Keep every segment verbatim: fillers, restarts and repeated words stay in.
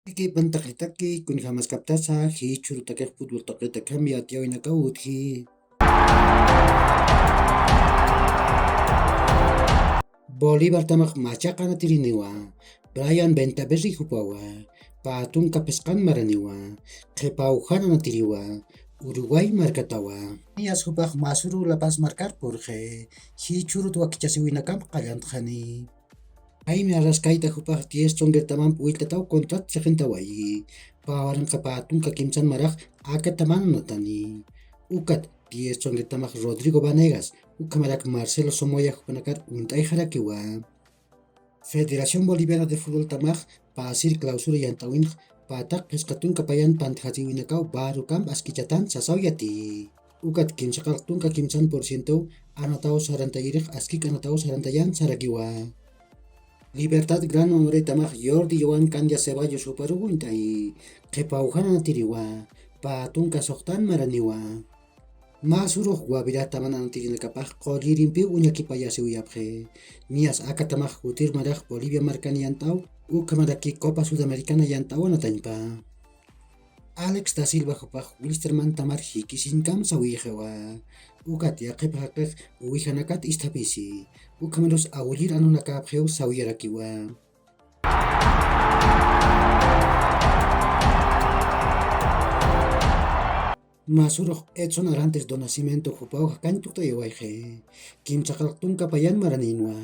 Ikipan taqitaki, kunjamaskaptasa, jichhuru takix futbol taqitakham yatiyawinakaw utji. Bolivartamax machaqanatiriniwa, Brian Bentaberri jupawa, pä tunka phisqan maraniwa, qhipaw jananatiriwa, Uruguay markatawa. Niyas jupax masuru La Paz markar purxi, jichhurut wakichasiwinakam qallantxani. Jaime Arrascaita jupax diez chonguertamamp willtataw contrat chiqintawayi. Pä waranqa pä tunka kimsan marax aka taman anatani. Ukat diez chonguertamax Rodrigo Vanegas, ukhamarak Marcelo Somoya jupanakar uñt'ayxarakiwa. Federación Boliviana de Futboltamax pasir clausura yant'awinx pä taq phisqa tunka payan pantjatiwinakaw barukamp askichatan sasaw yati. Ukat kimsa qallq tunka kimsan por cientow anataw sarantayirix askik anataw sarantayan sarakiwa. Libertad Gran Mamoretamax Jordi Joan Candia Ceballos juparu uñt'ayi, qhipaw jananatiriwa, pä tunka suxtan maraniwa. Masurux Guavirataman anatirinakapax qullirimpiw uñakipayasiwiyapxi. Niyas akatamax jutir marax Bolivia markan yant'aw, ukhamaraki Copa Sudamericana yant'aw anatañpa. Alex da Silva jupax Wilstermantamar jikisiñkam sawiyxiwa. Ukat yaqhip jaqix uwijanakat isthapisi. Ukhamarus awllir anunakapxiw sawiyarakiwa. Masurux Edson Arantes do Nascimento jupaw jakañ tukt'ayawayxi. Kimsa qallq tunka payan maraninwa.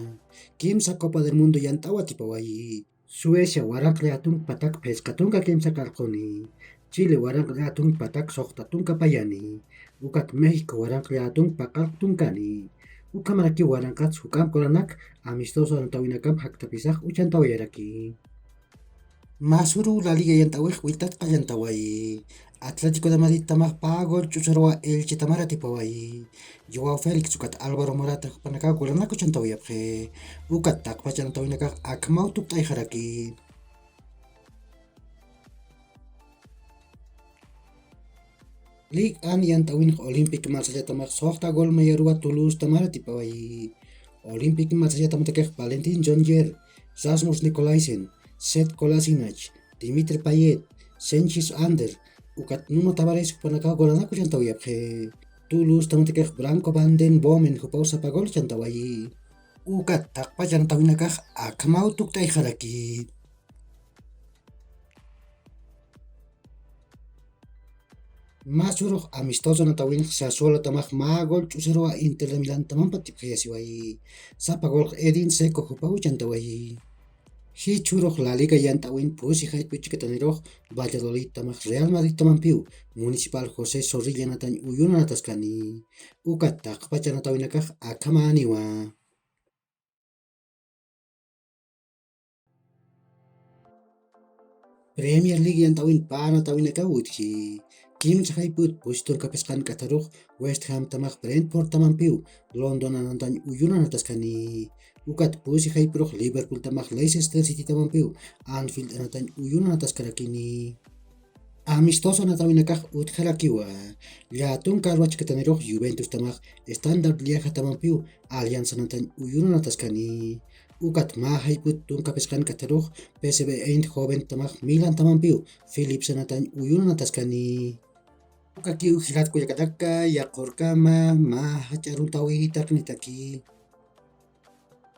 Kimsa Copa del Mundo yant'aw atipawayi. Suecia waranq llätunk patak phisqa tunka kimsa qallquni. Chile waranq llätunk patak suxta tunka payani. Ukat México waranq llätunk paqallq tunkani. Ukhamaraki waranqats juk'amp golanak amistoso anatawinakam jaktapisax uchantawayaraki. Masuru La Liga yant'awix willtat qallantawayi. Atlético de Madridtamax pä gol ch'usaruwa Elchetamar atipawayi. Joao Félix ukat Álvaro Morata jupanakaw golanak uchantawayapxi. Ukat taqpach anatawinakax akhamaw tukt'ayxaraki. Ligue un yant'awinx Olympique Marsellatamaq suxta gol mayaruwa Toulouse-tamar atipawayi. Olympique Marsellatamantakix Valentin Jongier, Rasmus Nicolaisen, Sead Kolasinac, Dimitri Payet, Cengiz Under, ukat Nuno Tavares jupanakaw golanak uchantawayapxi. Toulouse-tamantakix Branco van den Bomen jupaw sapa gol uchantawayi. Ukat taqpach anatawinakax akhamaw tukt'ayxaraki. Masurux amistoso anatawinx Sassuolotamax mä gol ch'usaruwa Inter de Milantamamp atipxayasiwayi. Sapa golx Edin Dzeko jupaw uchantawayi. Jichhürux La Liga yant'awin pusi jayp'u chikatanirux Valladolidtamax Real Madridtamampiw Municipal José Zorrilla anatañ uyuna anataskani. Ukat taqpach anatawinakax akhamäniwa. Premier League yant'awin pä anatawinakaw utji. Kimsa jayp'ut pusi tunka phisqan k'atharux West Hamtamax Brentfordtamampiw London anatañ uyuna anataskani. Ukat pusi jayp'urux Liverpooltamax Leicester Citytamampiw Anfield anatañ uyuna anataskarakini. Amistoso anatawinakax utjarakiwa. Llätunka arwa chikatanirux Juventustamax Standard Liejatamampiw Allianz anatañ uyuna anataskani. Ukat mä jayp'ut tunka phisqan k'atharux P S V Eindhoventamax Milantamampiw Philips anatañ uyuna anataskani. Ukakiw jilat kullakanaka, yaqhürkama mä jach'a aruntawi taqinitaki.